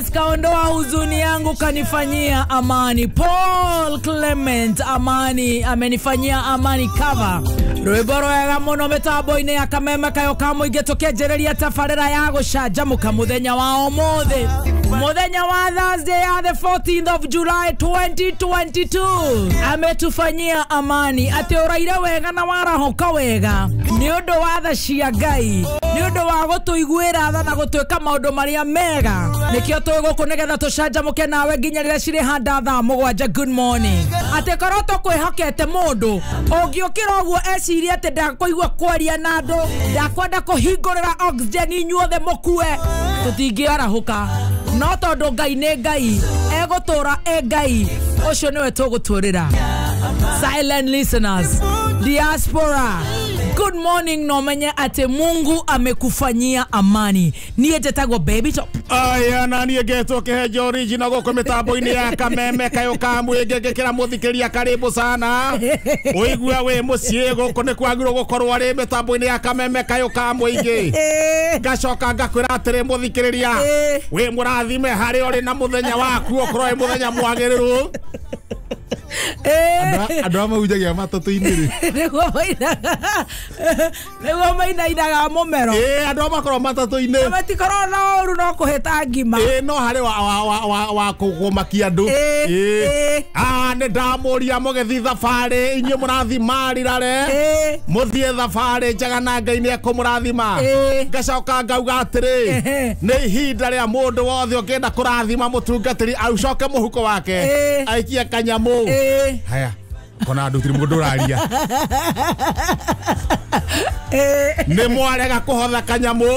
Yes, kaondoa huzuni yangu kanifanyia amani. Paul Clement amani amenifanyia amani cover. Rwĩmbo rwega mũno mĩtambo-inĩ ya Kameme kayo ka mũingĩ tũkĩanjĩrĩria tabarĩra ya gũcanjamũka mũthenya wa ũmũthĩ, mũthenya wa Thursday ya the 14th of July 2022. Ametufanyia amani atĩ ũraire wega na warahoka wega nĩ ũndũ wa tha cia Ngai, nĩ ũndũ wa gũtũiguĩra tha na gũtwĩka maũndũ marĩa mega. Nĩkĩo twĩ gũkũ nĩgetha tũcanjamũke nawe nginya rĩrĩa cirĩ handa thaa 7. Good morning. Atĩ korwo tũkwĩhokete mũndũ ũngĩũkĩra ũguo ecirie atĩ ndakũigua kwaria na andũ, ndakwenda kũhingũrĩra oxygen inyuothe mũkue, tũtingĩarahũka. No tondũ Ngai nĩ Ngai, egũtũra e Ngai, ũcio nĩwe tũgũtũrĩra. Silent listeners, diaspora, good morning. No menye ate Mungu amekufanyia amani. Niĩ njĩtagwo Baby Top. Aya na niĩ ngetwo Kĩhenjo original gũkũ mĩtambo-inĩ ya Kameme kayo ka mũingĩ ngĩkĩra mũthikĩria karibu sana. Ũigua wĩ mũciĩ gũkũ nĩ kwagĩrĩirwo gũkorwo arĩ mĩtambo-inĩ ya Kameme kayo ka mũingĩ. Ngacoka ngakwĩra atĩrĩ mũthikĩrĩria, wĩ mũrathime harĩa ũrĩ na mũthenya waku ũkorwo wĩ mũthenya mwagĩrĩru. Andũ a mahunjagia matatũ-inĩ rĩ, nĩguo mainainaga mũmero. Andũ a makorwo matatũ-inĩ matikorwo na ũru no kũhĩta ngima. No harĩ wa kũmakia andũ. Nĩ ndamũria mũgĩthiĩ thabarĩ, inyuĩ mũrathiĩ Marirare, mũthiĩ thabarĩ njega na Ngai nĩ ekũmũrathima. Ngacoka ngauga atĩrĩ, nĩ ihinda rĩa mũndũ wothe ũngĩenda kũrathima mũtungatĩri aucoke mũhuko wake aikie kanyamũ. Haya, kona andũ tiri mũndũ ũraria. Nĩ mwarega kũhotha kanyamũ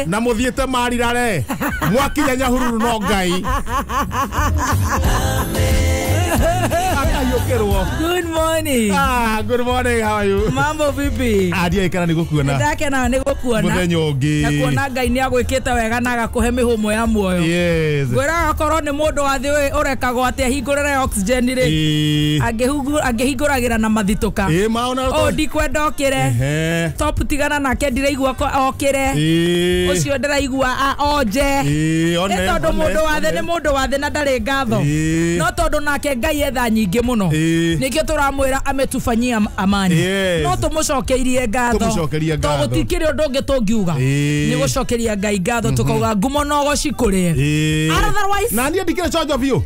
na mũthiĩte Marirare, mwakinya Nyahururu no Ngai. Good morning. Good morning, how are you? Mambo vipi? Ndiaikara ikara nĩ gũkuona. Ndakena nĩ gũkuona. Mũthenya ũngĩ. Na kuona Ngai nĩ agwĩkĩte wega na agakũhe mĩhũmũ ya muoyo. Yes. Ngwĩraga korwo nĩ mũndũ wa thĩ ũrekagwo atĩ ahingũrĩre oxygen rĩ, angĩhingũragĩra na mathitũka. O ndikwenda okĩre. Top tigana nake ndiraigua okĩre. Ũcio ndĩraigua onje. Nĩ tondũ mũndũ wa thĩ nĩ mũndũ wa thĩ na ndarĩ ngatho. No tondũ nake Ngai etha nyingĩ mũno, nĩkĩo tũramwĩra ametufanyia amani. No tũmũcokeirie ngatho, tondũ gũtikĩrĩ ũndũ ũngĩ tũngiuga, nĩ gũcokeria Ngai ngatho tũkauga ngumo no gũcikũrĩe. Otherwise na niĩ ndikĩrĩ conjo biũ.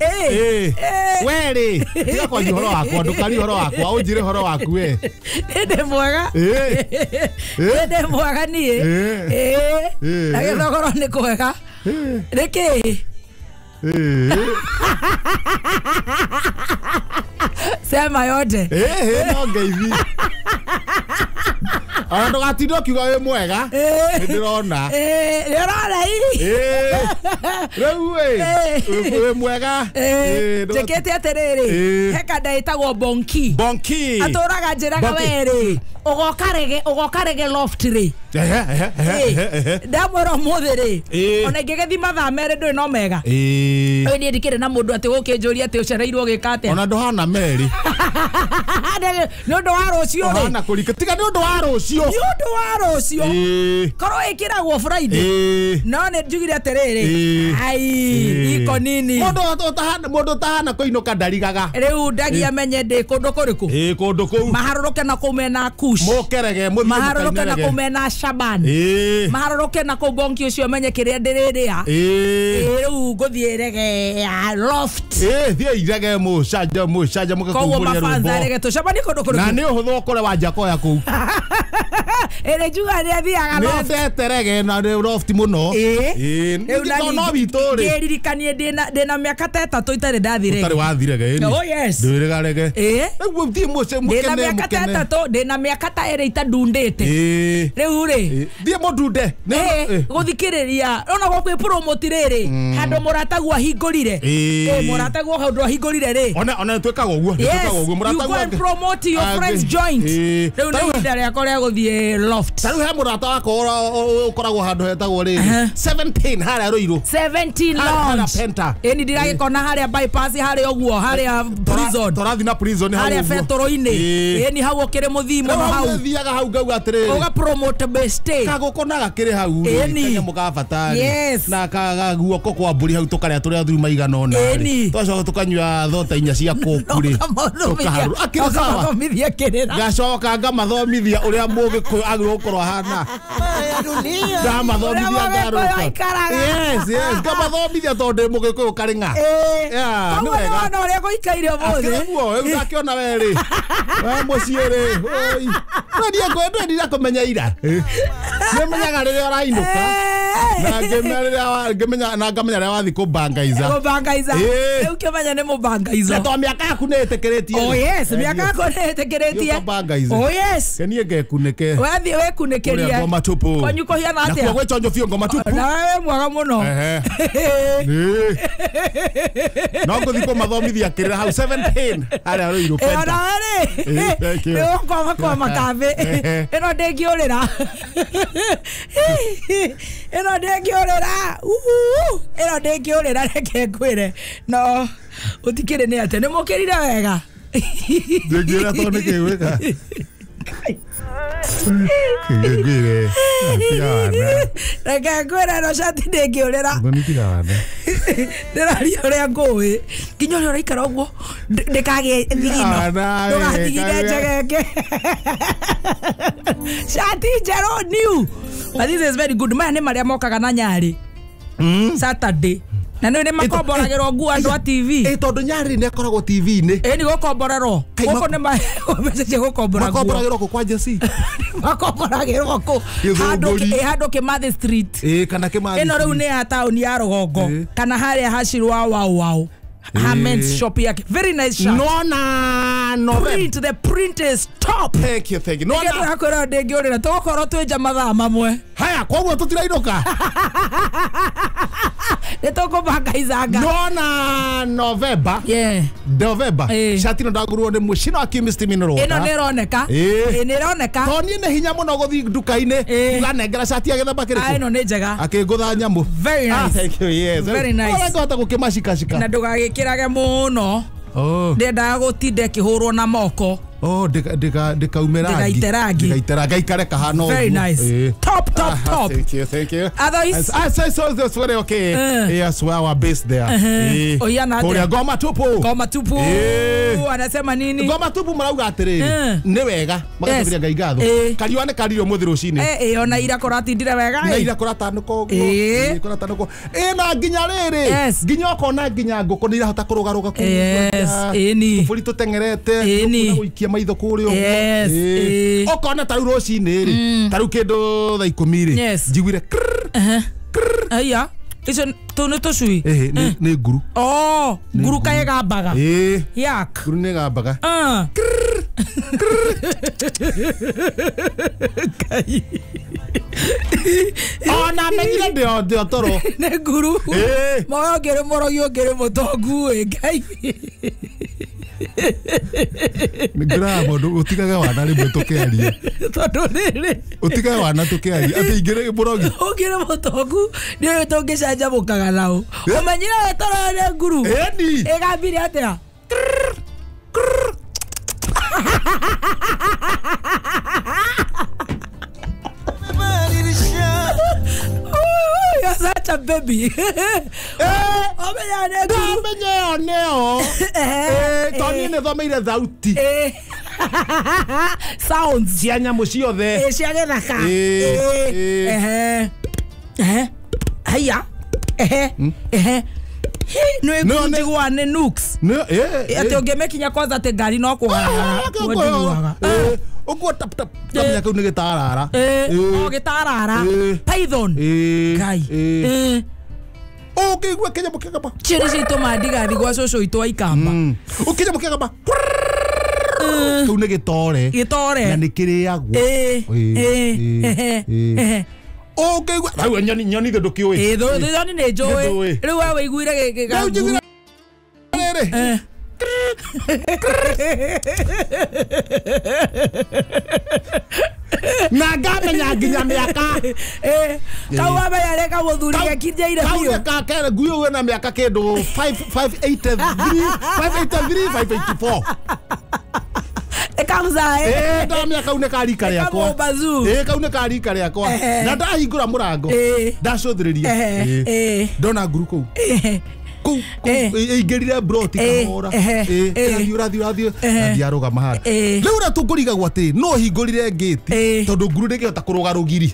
We rĩ, tiga kwanjia ũhoro wakwa, ndũkarie ũhoro wakwa, ũnjĩre ũhoro waku we. Ndĩ mwega. Ndĩ mwega niĩ. Na gĩthogoro nĩ kwega. Nĩkĩ? Sema yote. No ngeithi. Ona ndũgatinda ũkiuga wĩ mwega, nĩ ndĩrona. Nĩũrona ii. Rĩu wĩ mwega. Njĩkĩte atĩrĩrĩ, he kanda ĩtagwo Bonki. Bonki. Atũraga njĩraga we rĩ, ũgoka rege loft rĩ. Ndamwĩra ũmũthĩ rĩ, ona ingĩgĩthiĩ mathaa merĩ ndũĩ no mega. Ũyũ niĩ ndikĩrĩ na mũndũ atĩ gũkĩnjũria atĩ ũcereirwo gĩka atĩa. Ona ndũhana merĩ. Nĩ ũndũ wa rũciũ rĩ. Ũhana kũrika. Tiga nĩ ũndũ wa rũciũ. Nĩ ũndũ wa rũciũ. Korwo ĩkĩragwo Friday. No nĩ njugire atĩrĩrĩ, ai iko nini. Mũndũ ũtahana kũinũka ndarigaga. Rĩu ndagia menye ndĩ kũndũ kũrĩkũ. Kũndũ kũu. Maharũrũke na kũu mena Kush. Mũkerege mũthiĩ maharũrũke na kũu mena Shaban. Maharũrũke na kũu Bonki ũcio menye kĩrĩa ndĩrĩrĩa. Rĩu ngũthiĩ rege ya loft. Thiĩ irege mũcanjamũke kũu Koguo mũrĩe rwĩmbo. mabanza rege tũcemanie kũndũ kũrĩkũ. Na nĩ ũhũthũ ũkore wanja koya kũu. Ĩrĩ njuga nĩ athiaga loft. Nĩendete rege na loft mũno. Rĩu no witũ rĩ. Ngĩririkanie ndĩna mĩaka ta 3 itarĩ ndathiĩ rege. Ũtarĩ wathiĩ rege. Oh yes. Ndwĩrĩga rege. Rĩu thiĩ mũce mũkene Ndĩna mĩaka ta 3, ndĩna mĩaka ta 2 itandundĩte. Rĩu rĩ. Thiĩ mũndunde. Gũthikĩrĩria ona gũkwĩ promote rĩrĩ, handũ mũrataguo ahingũrire. Mũrataguo handũ ahingũrire rĩ. Ona twĩkaga ũguo, You go and promote your friend's joint. Rĩu nĩ ihinda rĩakwa rĩa gũthiĩ nĩ loft. Ta rĩu he mũrata wakwa ũkoragwo handũ hetagwo rĩrĩ 17 harĩa Ruiru. 17 lounge. Penta. Ĩni ndiragĩkona harĩa bypass harĩa ũguo harĩa prison. Tũrathiĩ na prison hau. Harĩa betoro-inĩ. Ĩni hau ũkĩrĩ mũthii mũno hau. Thiaga hau ngauga atĩrĩrĩ. Ũga promote best. Kagũkũ na gakĩrĩ hau rĩ. Kanyamũ ga bata rĩ. Na kaguoko kwa mbũri hau tũkarĩa tũrĩa thuru maigana ũna rĩ. Twacoka tũkanyua thota inya cia kũku rĩ. Tũkaharũra. Akĩrĩ sawa. Ngacoka ngamathomithia ũrĩa mũgĩkũyũ agĩrĩirwo gũkorwo ahana. Ndamathomithia ngarũka. Yes, yes. Ngamathomithia tondũ ndĩ mũgĩkũyũ karĩ ng'a. Yeah, nĩ wega. Ona ũrĩa gũikaire ũmũthĩ. Akĩrĩ guo, rĩu ndakĩona we rĩ. We mũciĩ rĩ. Oi. Ndwendire kũmenya ira. Nĩmenyaga rĩrĩa ũrainũka. Na ngĩmenya na ngamenya rĩrĩa wathiĩ kũbangaiza. Kũbangaiza. Rĩu kĩmenya nĩ mũbangaizo. Na to mĩaka yaku nĩ ĩtĩkĩrĩtie. Oh yes, mĩaka yakwa nĩ ĩtĩkĩrĩtie. Oh yes. Kenie ngekunĩke. Wathiĩ wĩkunĩkĩrie. Ngoma tupu. Kwanyu kũhiana atĩa? Nakuo gwĩchonjo biũ ngoma tupu. Na wewe mwega mũno. No ngũthiĩ kũmathomithia kĩrĩra hau 17 harĩa Ruiru Penta. Ona rĩ. Nĩ ũkwama kwama kambĩ. Ĩno ndĩngĩũrĩra. Ĩno ndĩngĩũrĩra. Ĩno ndĩngĩũrĩra reke ngwĩre. No ũtikĩrĩ nĩ atĩa nĩ mũkĩrire wega. Ndĩngĩũrĩra tondũ nĩ kĩ gwĩka. Ngwĩre. Reke ngwĩre no cati ndĩngĩũrĩra. Ndĩraria ũrĩa ngũĩ. Nginya ũrĩa ũraikara ũguo ndĩkagĩe thigino. Ndũgathigine njegeke. Cati njerũ new. But this is very good. Maya nĩ marĩa mokaga na Nyarĩ. Saturday. Na nĩ makomboragĩrwo nguo andũ a TV. Tondũ Nyarĩ nĩ akoragwo TV-inĩ. Nĩ gũkomborerwo. Gũkũ nĩ mbeca cia gũkombora nguo. Makomboragĩrwo kũ kwa Jesse? Makomboragĩrwo kũ? Handũ Kĩmathi Street. Kana Kĩmathi. Ĩno rĩu nĩ ya taũni ya rũgongo. Kana harĩa hacirwa wow wow. Her men's shop yake. Very nice shirt. No na no. Print, the print is top. Thank you, thank you. No na. Ndĩrakwĩra ndĩngĩũrĩra tũgũkorwo twĩ nja mathaa mamwe. Haya, koguo tũtirainũka. Nĩ tũkũbangaicanga. No na November. Yeah. November. Shati no ndagũrwo nĩ mũcino wa Chemist Mineral. Ĩno nĩ ĩroneka. Ĩ nĩ ĩroneka. To niĩ nĩ hinya mũno gũthiĩ nduka-inĩ nganengera shati ya gĩthemba kĩrĩkũ. Ĩno nĩ njega. Akĩngũtha nyamũ. Very nice. Thank you, yes. Very nice. Ora ngahota gũkĩmacikacika. Na ndũgagĩkĩrage mũno. Ndendaga gũtinda ĩkĩhũrwo na moko. Oh, ndĩkaume rangi. Ndĩgaite rangi. Ndĩgaite rangi. Gaikare kahana ũguo. Very nice. Top, top, top. Thank you, thank you. Otherwise, I say so that's very okay. Yes, we are based there. Oiana atĩa? Ngoma tupu. Ngoma tupu. Anasema nini? Ngoma tupu marauga atĩrĩrĩ. Nĩ wega. Magatũria Ngai ngatho. Kariũa nĩ karire ũmũthĩ rũcinĩ. Ona ira kũratindire wega. Na ira kũratanũka ũguo. Kũratanũka. Na nginya rĩrĩ. Nginya ũkona nginya ngũkũ nĩ irahota kũrũgarũga kũu. Yes. Ĩni. Tũbũri tũteng'erete. Gũikia maitho kũrĩa ũguo. Ũkona ta rĩu rũcinĩ rĩ. Ta rĩu kĩndũ thaa ikũmi rĩ. Njiguire krrr. Aya. Icio tũ nĩ tũcui. Nĩ nguru. Oh, nguru kaĩ ĩgambaga. Yak. Nguru nĩ ĩgambaga. Krrr. Ngai. Ona menyire ndĩ toro. Nĩ nguru. Moyo ũngĩrĩ mũrogi ũngĩrĩ mũtongu ĩ Ngai. Nĩngũraga mũndũ ũtigage wana rĩmwe tũkĩaria. Tondũ rĩrĩ. Ũtigage wana tũkĩaria atĩ ingĩrĩ mũrogi. Ũngĩrĩ mũtongu nĩ ũyũ tũngĩcanjamũkaga nao. Ũmenyire we toro nĩ nguru. Ĩni. Ĩgambire atĩa? You're such a baby. Ũmenya nĩ nguru. Ndamenya ĩyo nĩyo. To niĩ nĩ thomeire thauti. Sounds. Cia nyamũ ciothe. Cia gĩthaka. Haya. Nĩ njiguaga nĩ nooks. Atĩ ũngĩmĩkinya kwanza atĩ ngari no kũgaragara. Ũguo tap tap. Kamenya kĩu nĩ gĩtarara. O gĩtarara. Python. Ngai. Ũkĩigua kĩnyamũ kĩgamba. Icio nĩcio itũmaga ndigathiĩ gwa cũcũ witũ wa Ikamba. Ũkĩnyamũ kĩgamba. Kĩu nĩ gĩtore. Gĩtore. Na nĩ kĩrĩagwo. Ũkĩigua rĩu nyoni nyoni thĩ ndũkĩũĩ. Nyoni nĩ njũĩ. Rĩu we wĩiguire gĩganguru. Rĩrĩ. Na ngamenya nginya mĩaka. Kau wamenya rĩ kamũthuri gekinyeire biũ. Kau kake ngui ũyũ na mĩaka kĩndũ 583 583 584. Ĩkamũcae. Ndamenya kau nĩ karika rĩakwa. Kau nĩ karika rĩakwa. Na ndahingũra mũrango. Ndacũthĩrĩria. Ndona nguru kũu. Kũu ĩingĩrire broti kahora. Ĩrathiĩ ũrathiĩ ũrathiĩ athiĩ arũgama handũ. Rĩu ũrĩa tũkũrigagwo atĩrĩ no hingũrire ngĩti tondũ nguru ndĩngĩhota kũrũga rũgiri.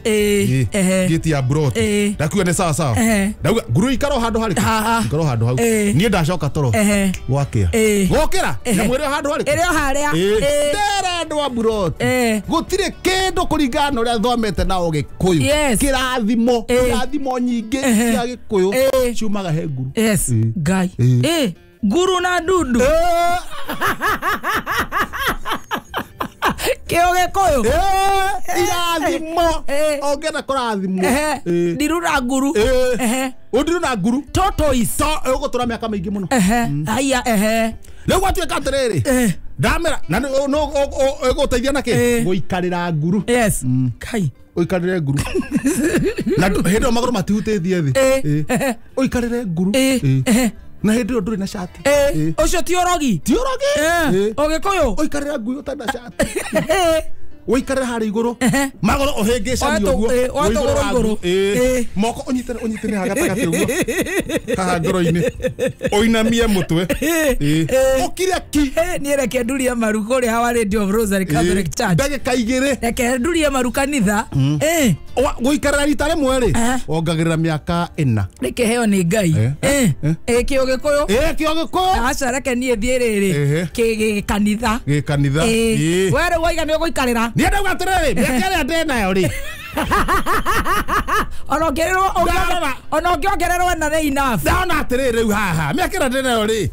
Ngĩti ya broti. Ndakiuga nĩ sawa sawa. Ndauga nguru ikaro handũ harĩkũ? Ikaro handũ hau. Niĩ ndacoka toro. Gwakĩa. Gokĩra nyamũ ĩrĩ o handũ harĩkũ? Ĩrĩ o harĩa. Ndera andũ a broti. Gũtirĩ kĩndũ kũringana na ũrĩa thomete na Ũgĩkũyũ. Kĩrathimo, irathimo nyingĩ cia Gĩkũyũ ciumaga he nguru. Yes. Ngai. Nguru na ndundu. Kĩo Gĩkũyũ. Irathimo. Ũngĩenda kũrathimwo. Ndiru na nguru. Ũndiru na nguru. Tortoise. Ũgũtũra mĩaka mĩingĩ mũno. Haya. Rĩu gwatuĩka atĩrĩrĩ. Ndamera na ĩgũteithia na kĩ? Gũikarĩra nguru. Yes. Kai. Ũikarĩre nguru. Na hĩndĩ ĩyo magũrũ matihutĩtie thĩ. Ũikarĩre nguru. Na hĩndĩ ĩyo ndũrĩ na cati. Ũcio ti ũrogi. Ti ũrogi. Ũgĩkũyũ. Ũikarĩre ngui ũtarĩ na cati. Ũikarĩre harĩa igũrũ. Magũrũ ũhĩngĩcanie ũguo. Oe tũgũrũ igũrũ. Moko ũnyitane haha gatagatĩ ũguo. Haha ngoro-inĩ. Ũinamie mũtwe. Ũkire ki. Niĩ reke ndurie maru kũrĩa hawa Radio of Rosary Catholic Church. Ndagĩka igĩrĩ. Reke ndurie maru kanitha. Gũikarĩra rita rĩmwe rĩ, wongagĩrĩra mĩaka 4. Rĩkĩheo nĩ Ngai. Kĩo Gĩkũyũ. Kĩo Gĩkũyũ. Aca reke niĩ thiĩ rĩrĩ gĩkanitha. Gĩkanitha. We rĩu waiga nĩ ũgũikarĩra. Niĩ ndauga atĩrĩrĩ, mĩaka ĩrĩa ndĩnayo rĩ. Ona ũngĩongererwo na nĩ enough. Ndona atĩrĩrĩ rĩu haha, mĩaka ĩrĩa ndĩnayo rĩ.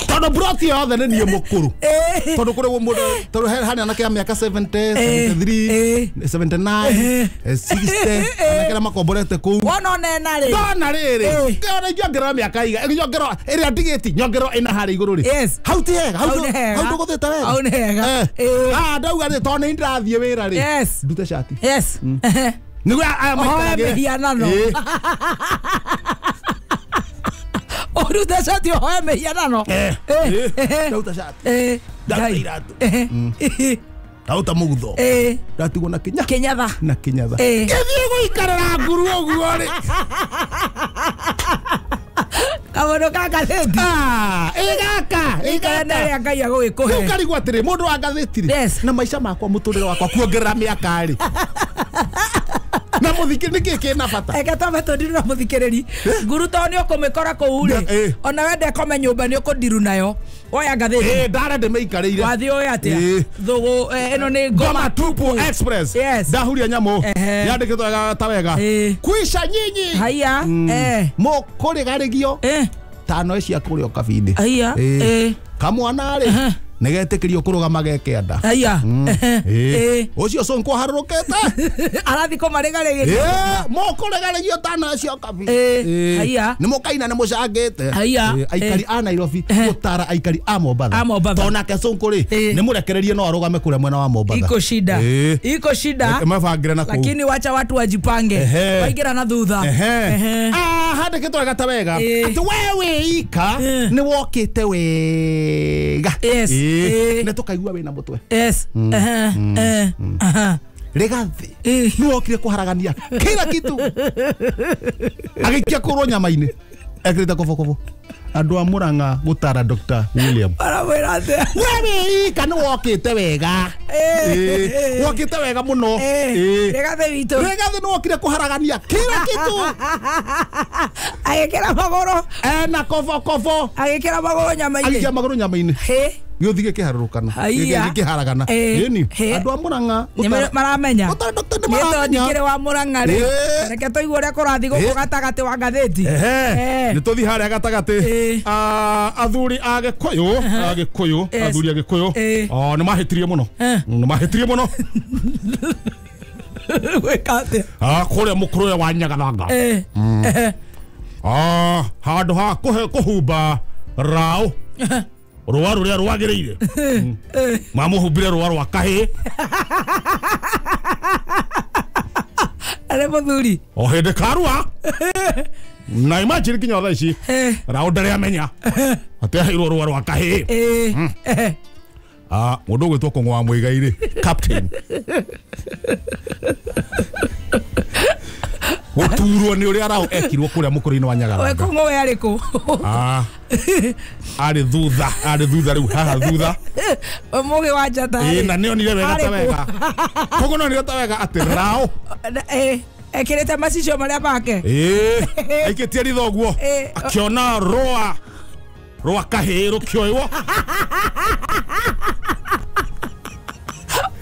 Tondũ broti yothe nĩ niĩ mũkũrũ. Tondũ kũrĩ mũndũ tondũ hena anake a mĩaka 70, 73, 79, 60 anake arĩa makomborete kũu. Wona onena rĩ. Ndona rĩrĩ. Ndona ingĩongerera mĩaka iga, nyongerera ĩrĩa ndigĩti, nyongerera ĩna harĩa igũrũ rĩ. Hau ti hega, hau ndũgũthĩte wega. Hau nĩ hega. Ndauga rĩ tondũ nĩ ndĩrathiĩ wĩra rĩ. Ndute cati. Yes. Nĩguo aya maikaragĩre. Oe mĩhianano. Ũrute cati ũhoe mĩhianano. Ndauta cati. Ndauta iratũ. Ndauta mũgutho. Ndatigwo na kinya. Kĩnyatha. Na kĩnyatha. Kĩthiĩ gũikarĩra nguru ũguo rĩ. Kaũndũ ka ngathĩti. Ĩ gaka. Ĩ gaka rĩa Ngai agũgĩkũhe. Rĩu ngarigwo atĩrĩ mũndũ wa ngathĩti rĩ. Na maica makwa mũtũrĩre wakwa kuongerera mĩaka rĩ. Na mũthikĩrĩri nĩkĩ kĩna bata? Reke twambe tũndiru na mũthikĩrĩri. Nguru tondũ nĩ ũkũmĩkora kũu rĩ. Ona wenda ĩkome nyũmba nĩ ũkũndiru nayo. Oya ngathĩti. Ndara ndĩmĩikarĩire. Wathiĩ ũĩ atĩa? Thũgũ ĩno nĩ Ngoma Tupu Express. Ndahuria nyamũ. Yandĩkĩtwo wega ta wega. Kwisha nyinyi. Haya. Mũkũrĩgarĩgio. Tano cia kũrĩa kabindi. Haya. Kamwana rĩ. Nĩgetĩkĩrio kũrũgama gekĩanda. Haya. Ũcio Sonko harũrũkĩte. Arathiĩ kũmarĩgarĩgĩria. Mũkũrĩgarĩgio tano cio kabi. Haya. Nĩ mũkaina nĩ mũcangĩte. Haya. Aikari a Nairobi gũtara aikari a Mombatha. Tondũ nake Sonko rĩ nĩ mũrekererie no arũgame kũrĩa mwena wa Mombatha. Iko shida. Iko shida. Mabangĩre na kũu. Lakini wacha watu wajipange. Waingĩra na thutha. Handĩkĩtwo wega ta wega. Atĩ we wĩika nĩ wokĩte wega. Nĩ tũkaigua wĩna mũtwe. Yes. Rĩgathĩ nĩ wokire kũharagania kila kitu. Agĩikia kũrwo nyama-inĩ ekĩrĩte kobokobo. Andũ a Murang'a gũtara Dr. William. Aramwĩra atĩa? We wĩika nĩ wokĩte wega. Wokĩte wega mũno. Rĩgathĩ witũ. Rĩgathĩ nĩ wokire kũharagania kila kitu. Agĩkĩra magũrũ. Ena kobokobo. Agĩkĩra magũrũ nyama-inĩ. Agĩkĩra magũrũ nyama-inĩ. Gĩũthi gĩkĩharũrũkana. Gĩkĩharagana. Ĩni andũ a Murang'a maramenya. Gũtara Dr. nĩ maramenya. Nĩ tondũ wa Murang'a rĩ. Reke tũigue ũrĩa kũrathiĩ gũkũ gatagatĩ wa ngathĩti. Nĩ tũthiĩ harĩa gatagatĩ. Athuri a Gĩkũyũ, athuri a Gĩkũyũ nĩ mahĩtirie mũno. Nĩ mahĩtirie mũno. Gwĩka atĩa? Kũrĩa mũkũrũ wa Nyagathanga. Handũ ha kũhumba raũ. Rũa rũrĩa rwagĩrĩire. Mamũhumbire rũa rwa kahĩĩ. Arĩ mũthuri. O hĩndĩ karua. Na imagine kinya thaa ici. Rao ndarĩ amenya. Atĩ aheirwo rũa rwa kahĩĩ. Ah, mũndũ ũgwĩtwo Kũng'ũ wa Mũigai rĩ, captain. Gũturwo nĩ ũrĩa Rao ekirwo kũrĩa mũkũrũ-inĩ wa We Nyagaranga. Kũng'ũ we arĩ kũ? Ah, arĩ thutha rĩu haha thutha. Mũgĩ wa njata. Ĩĩ, na nĩonire wega ta Arĩ kũ? wega. Kũng'ũ nĩonire ta wega atĩ Rao. Ekĩrĩte macicio marĩa make. Ĩĩ, aikĩtie ritho ũguo. Akĩona rũa rwa kahĩĩ rũkĩoywo.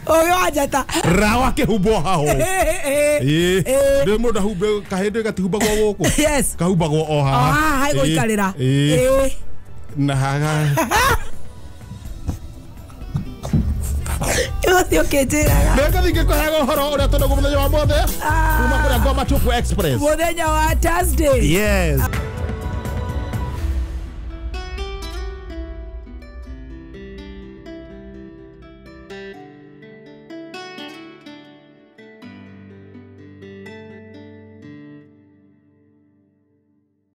Ũgĩ wa njata. Rao akĩhumbwo haho. Ĩĩ, ndĩ mũndũ ahumbe kahĩĩ ndĩ gatihumbagwo gũkũ. Yes. Kahumbagwo o haha. O haha haigũikarĩra. Ĩĩ. Na haha. Ũcio ũkĩnjĩraga. Reke thingĩ kũheaga ũhoro ũrĩa tũnaguo mũthenya wa mothe. Kuma kũrĩa Ngoma Tupu Express. Mũthenya wa Thursday. Yes.